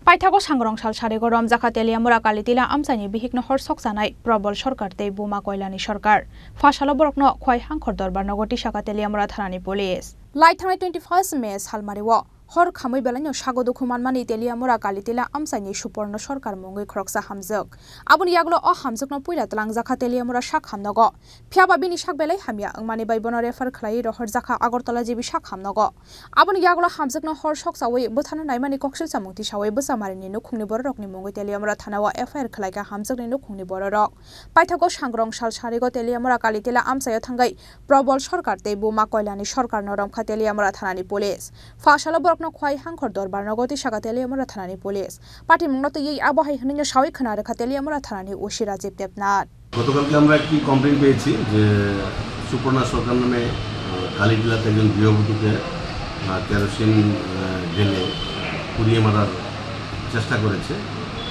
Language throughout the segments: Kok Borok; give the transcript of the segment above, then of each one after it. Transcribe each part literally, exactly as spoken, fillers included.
Paithago sangrong sal sarigo romjakha Teliamura Kalitila amchaini bihikno hor sokchanai Probol Sarkar tei Buma Koilani Sarkar. Phasalo borokno Khwai Hangkhor Dorbar nogo tisakha Teliamura thanani police. Lai thangnai twenty-first May salmario hor khamwi belaino sago dukhu manmani Teliamura Kalitila amchaini Suporno Sarkar mungwi khoroksa hamjwk. Aboni yagulo o hamjwkno puila twlangjakha Teliamura sak hamnogo. Phiyaba bini sak belai hamya wngmani bai bono refer khlaiwi rohorjakha Agartala G B sak hamnogo. Aboni yagulo hamjwkno hor sokchawi bwthano naimani koksil chamung tisawi bwchamarini nukhungni bororokni mungwi Teliamura thanao F I R khlaikha hamjwkni nukhungni bororok. Paithago sangrong sal sarigo Teliamura Kalitila amchaio thangwi Probol Sarkar tei Buma Koilani Sarkarno romkha Teliamura thanani police. Phasalo borokno Khwai Hangkhor Dorbar nogo tisakha Teliamura thanani police. Patimungno twiwi abo hai hwnwino sawi khna rwkha Teliamura thanani O C Rajiv Debnath. গতকালকে আমরা একটি কমপ্লেন পেয়েছি যে সুপর্ণা সরকার নামে, আহ, কালীটিলাতে একজন গৃহবধূকে, আহ, কেরোসিন, আহ, ঢেলে পুড়িয়ে মারার চেষ্টা করেছে।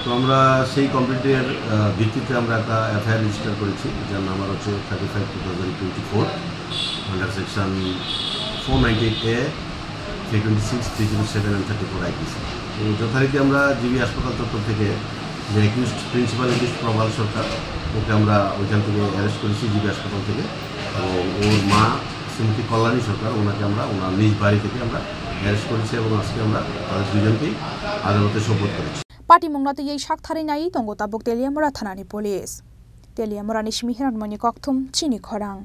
তো আমরা সেই কমপ্লেনের, আহ, ভিত্তিতে আমরা একটা এফআইআর রেজিস্টার করেছি, যার নাম্বার হচ্ছে thirty five two thousand twenty four, under section four ninety eight A, three twenty six, three zero seven and thirty four IPC. তো যথারীতি আমরা জিবি হাসপাতাল চত্বর থেকে যে অ্যাকিউজড, প্রিন্সিপাল অ্যাকিউজড প্রবাল সরকার, ওকে আমরা ওইখান থেকে অ্যারেস্ট করেছি জিবি হাসপাতাল থেকে। এবং ওর মা শ্রীমতী কল্যাণী সরকার, ওনাকে আমরা ওনার নিজ বাড়ি থেকে আমরা অ্যারেস্ট করেছি এবং আজকে আমরা তাদের দুজনকেই আদালতে সোপর্দ করেছি। Patimungno twiwi sak tharwi naiwi tongo tabuk Teliamura thanani police. Teliamurani simi Hiranmoni Kokthum, chini khorang.